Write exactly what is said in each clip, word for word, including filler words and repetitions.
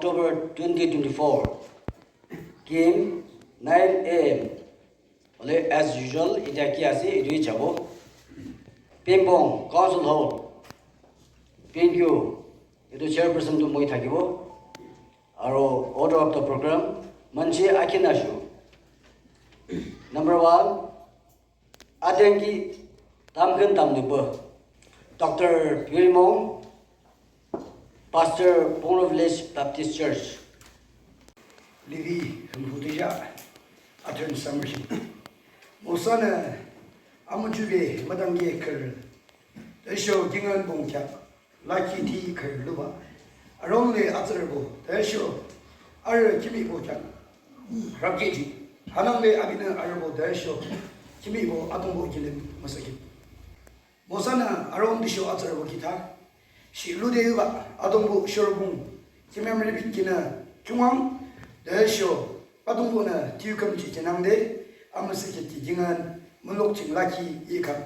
October twenty twenty-four, kim nine a.m. Ole, as usual, etiya ki ase, etu hi jabo. Pingpong Council Hall. Thank you. Etu chairperson tu moi thakibo. Aro order of the program, manche akina shu. Number one, adenki tamken tamnubo, Doctor Pyurimong, Pastor, Pungro Village Baptist Church. Levi hemhudüja, atün samushi. Mosanü amujube madangge kür. Tüsho kingaün bung kheak lakhi ti kür luba. Arongnü atsürübo, tüsho arü kimihbo kheak rapkeji. Hanangnü abinü arübo, tüsho kimihbo Atungpuh kilim müsühkhit. Mosanü Aron tüsho atsürübo ki tha, shi lude uba Atungpuh shorubung kimyam ribit kinü chungang, tüsho Atungpuhnü thiyu kamji kinangde amüsühkhit ki kingaün mulok ching lakhi yikhap.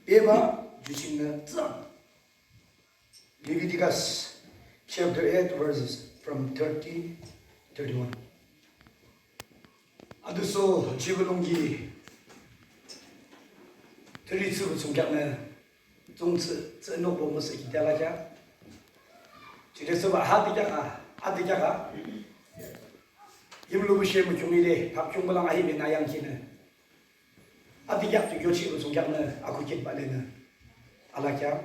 Bebah ju chingnü tsang. Leviticus chapter eight, verses from thirty, thirty-one. Aduso jibu lungki thiri tsübu tsungkheaknü tsung tsü, tsünokbo müsühkhit alakheah. Jide tsüba ha tikheak a, ha tikheak a. Yimlubu she mükhiungi de, hapkhiungbulang ahi be nü yangkinü. Atikheak tu kyochibu tsungkheaknü akhukhitbah lenü alakheah.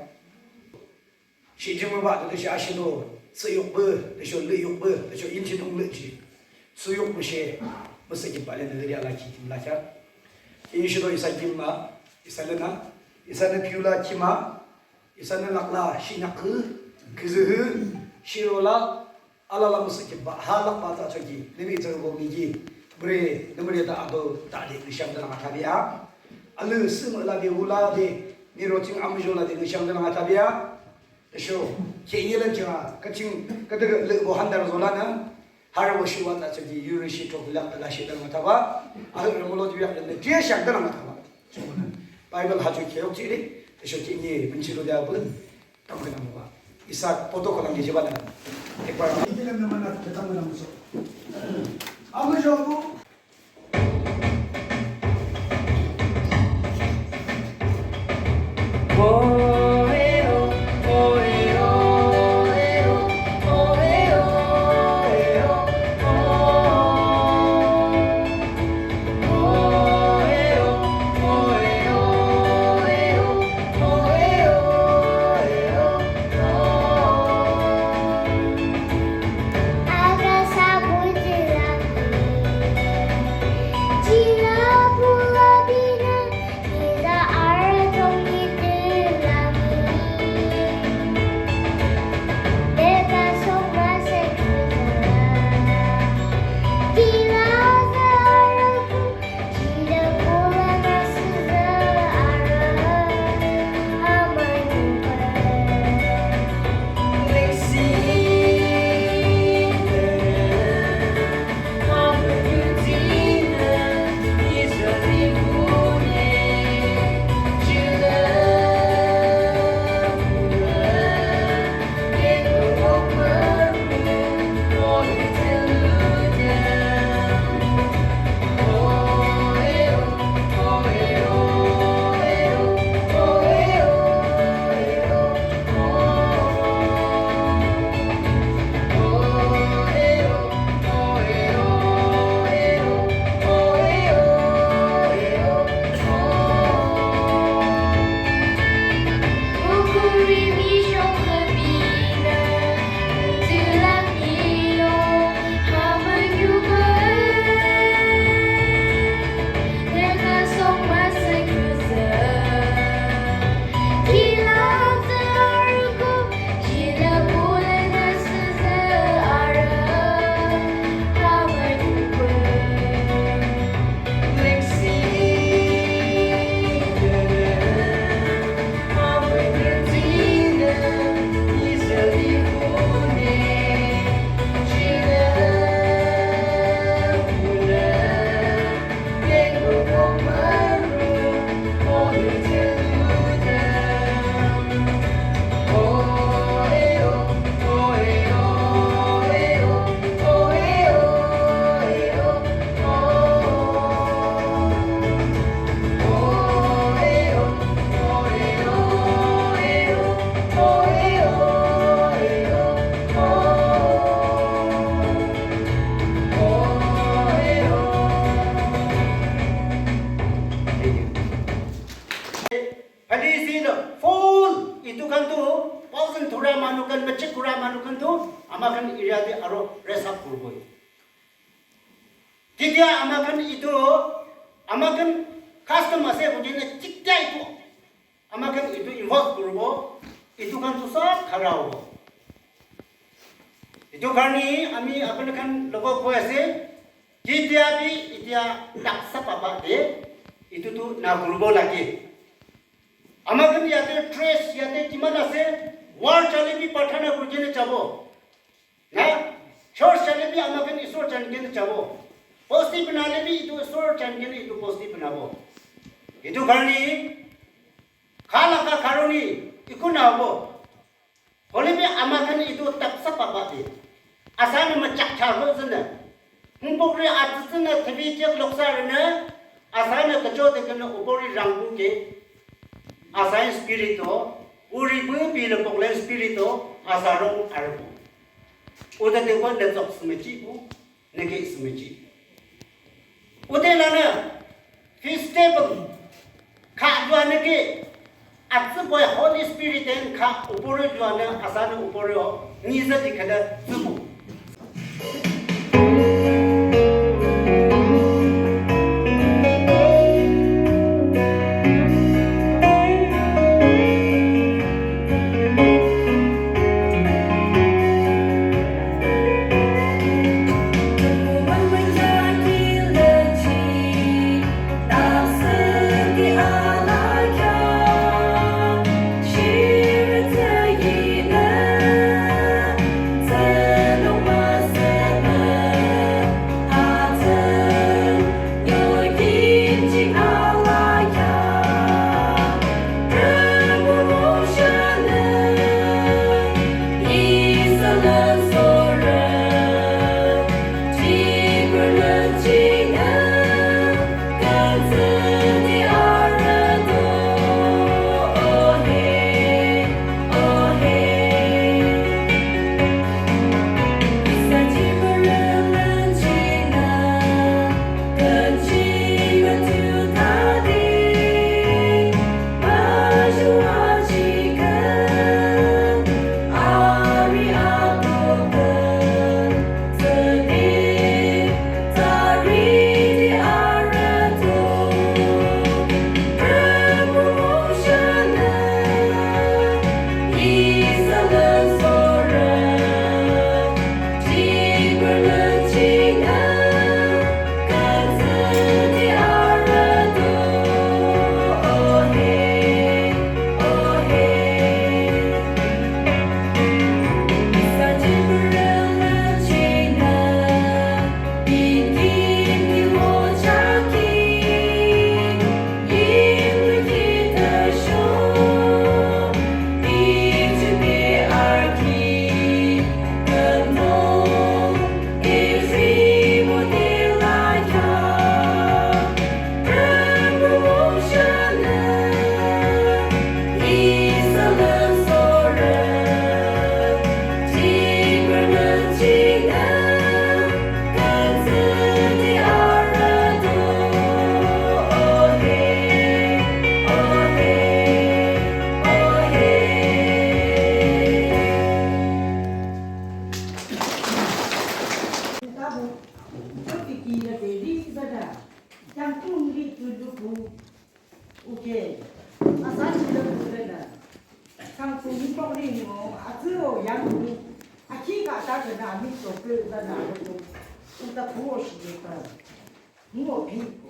Shi jimübah tütüshe ashido, tsühyukpü, tüsho lühyukpü, tüsho yinchidung lüji. Tsühyukpü she, müsühkhitbah lenü lüri alakhi kim lakheah. Yinchido isa kim a, isa lenü, isanü piu la kim a, isanü lak la shinyak khü, khüzü hü, shiro la, alala müsühkhitbah, ha lakbah thachoki, limih tsürübo miki, müre, nü müre tha ato, thade, nü shang thalang athabi a. Alü sümü lade, wu lade, miro ching amuzho lade, nü shang thalang athabi a. Tüsho, khe nyi lün ching a, kaching, kadüga lübo handar zolanü, harübo shiwa thachoki, yuri shi thok lak thala shi thalang athaba. Ahü rümulo tiyak lün, tiya shang thalang athaba. Bible hacho kheok chiri, tüsho khe nyi, münchi lo de abu. Tamkünang ba. Isa photo ko lang di jiba na. Ekbar. Hindi lang naman na tamkünang so. Amo siya po. Full itu khan tu, thousand thura manu khan, magic kura manu khan tu, ama khan area te aro raise up kuribo. Ketia ama khan itu, ama khan custom ase, bujine ketia itu, ama khan itu involve kuribo, itu khan tu sob khara hobo. Itu karone ami apuni khan logot koi ase, ketia bi etia taksa papa de, itu tu nakuribo lage. Ama khan yate dress, yate kiman ase, war jale bi prarthana kurikene jabo. Na, church jale bi ama khan Isor janikene jabo. Bosti banale bi itu Isor janikene itu bosti banabo. Itu karone, khala ka karone, iku nahobo. Hoilebi ama khan itu taksa papa de. Asane machak chalo zene. Humbokre atsütsüne thabi chek loksa rene. Asane kacho de kene upori rangbu ke. Asane spirito. Uri bu bi le pokle spirito. Asarong arbu. Uda de ko ne zok smechi bu. Neke smechi. Ude lana festival kha luanü ke atsübo Holy Spirit en kha upori luanü asana upori o ngiza dikhala tsübo. Tabo, topiki la de ri zada, jangkung ri tu lupu, uke, asa chile pule na, kangkung ni pok ri ngo, atsü o yang ni, aki ka ta ke na mi so ke zada, uta puo shi ye pa, ngo pi ko.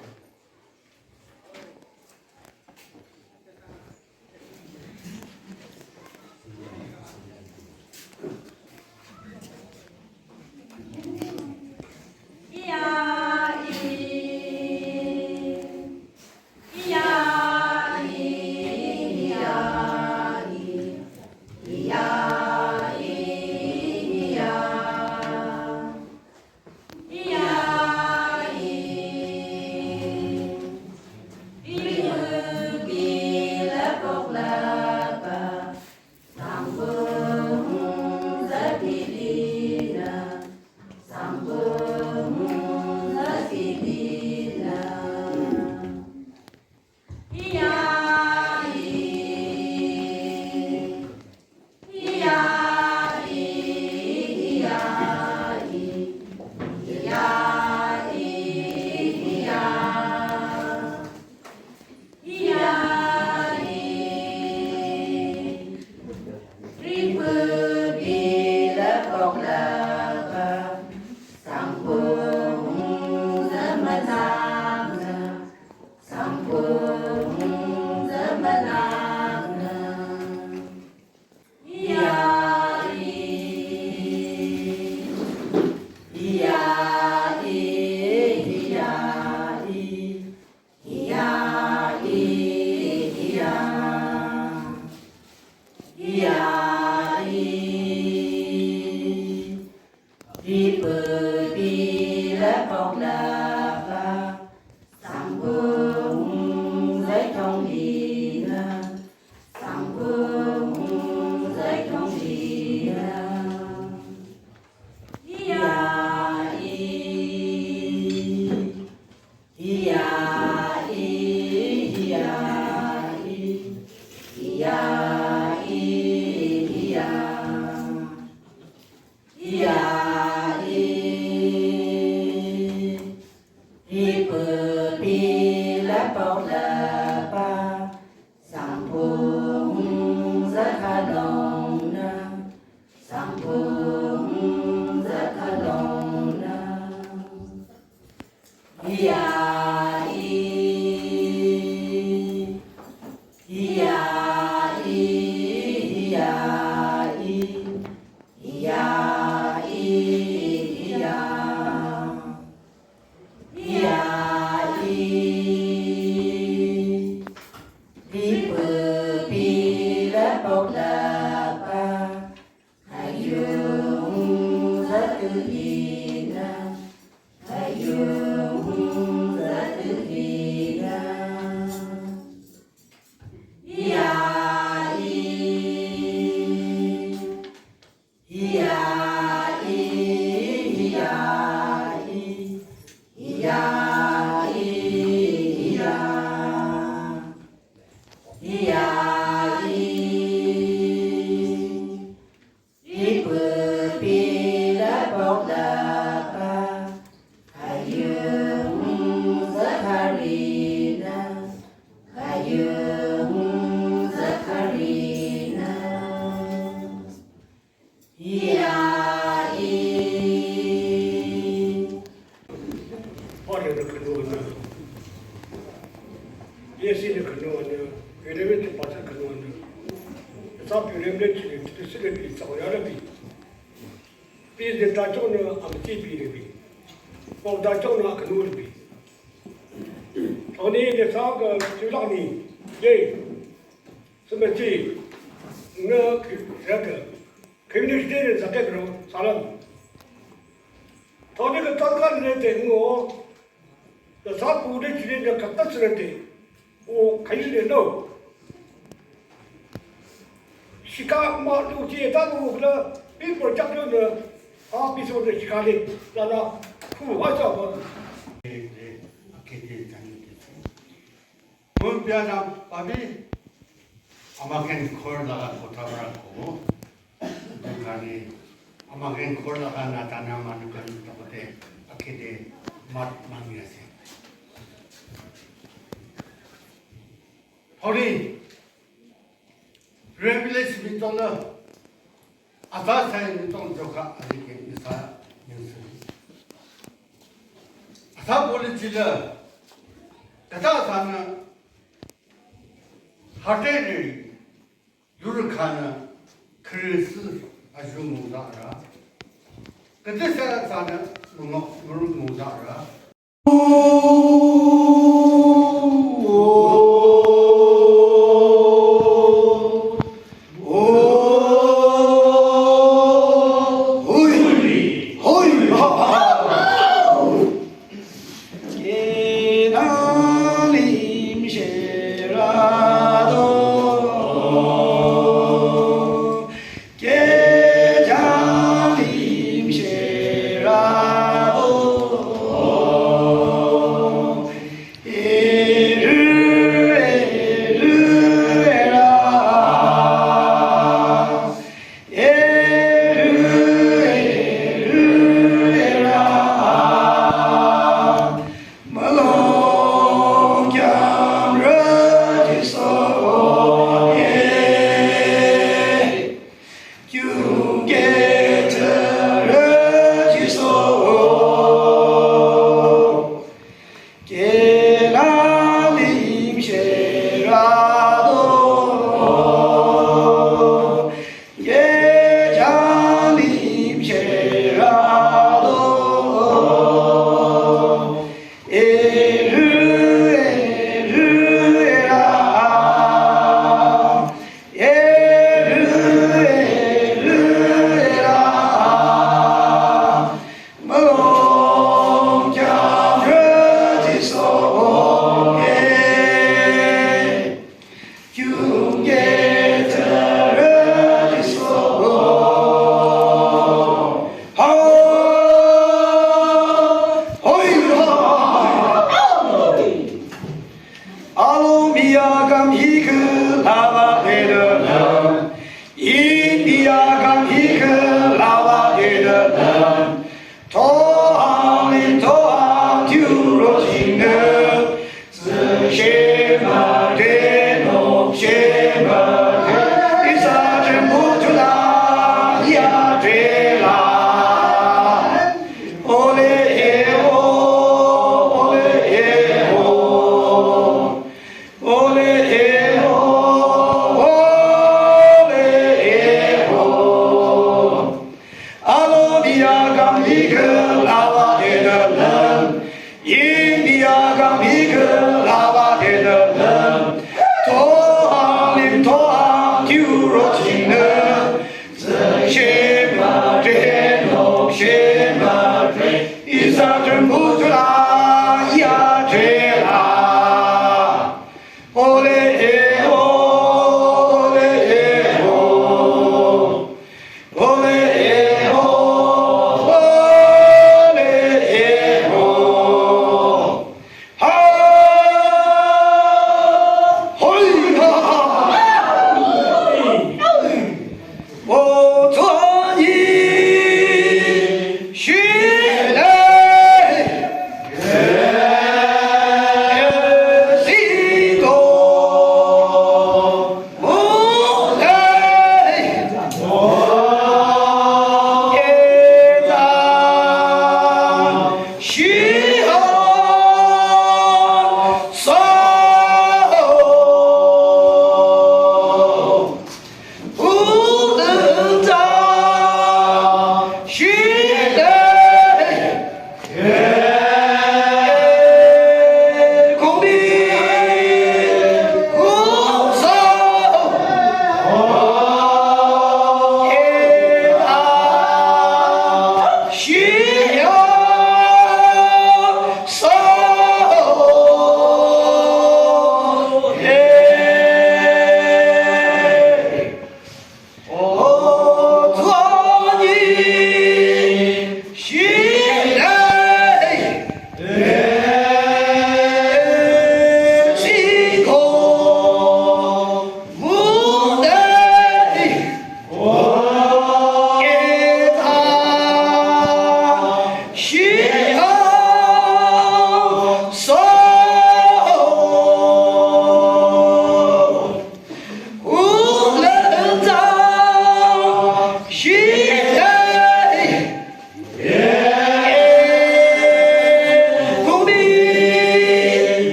Khünu anü, Pyongyang ching pastor khünu anü. Sa Pyongyang le ching, tüsü le bi, sa ya le bi. Bi le ta chong nü, amüti bi le bi. Pong ta chong nü, khünu le bi. Tony le sa ka, ching la ni, ye. Sümüti, nü, kü, sa ka. Community le sa ka, salam. Tony ka ta ka le te ngo. Nü sa pü de chire nü kata sürede. O kayile no. Shika ma lu je ta lu la bi project lo nü. A bi so de shika le. La la. Ku wa sa ba. Akete tani te. Mun pia na pabi. Amaken khor laga kotha para ko. Dukani, amaken khor laga na tana manu khan takote akhede mat mangi ase. Hori, Revelation mi tong na, ata sai mi tong joka alike isa yinsu. Ata poli chila, kata sana, hate ni, Yurukhanü Khrista ayu nguzara. Kete sera sana nguruk nguzara. Alo mia gam hikü lava ederlem, India gam hikü lava ederlem, toa li toa tiuro jingnü, zü shema de no shema de, isa jembu jula ya de la. Ole e o, ole e o, ole e o, ole e o. Alo dia gam hikü lava ederlem, India gam hikü lava ederlem, toa lim toa tiuro jingnü, zü shema de no shema de, isa jembu jula ya de la. Ole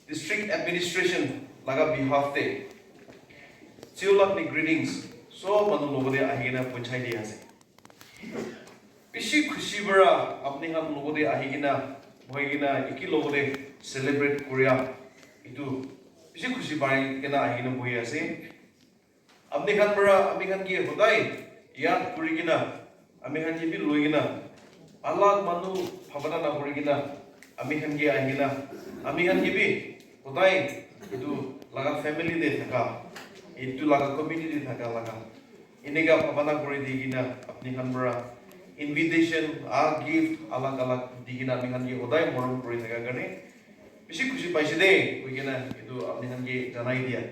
District administration laga behalf te Tsiola ni greetings sob manu logote ahikena pointsai di ase. Bishi khushi para apni khan logote ahikena, bohikena, eki logote celebrate koria, etu bishi khushi pai kena ahikena bohi ase. Apni khan para ami khan ke hodai yad kuri kena, ami khan ke bi loi kena, alag manu bhabana na kuri kena, ami khan ke ahi kena, ami khan ke bi hodai etu laga family te thaka, etu laga community te thaka laga, eneka bhabana kuri di kena apni khan para invitation, a gift alag alag di kena ami khan ke hodai morom kuri thaka karne bishi khushi paise de, koi kena etu apni khan ke janai dia.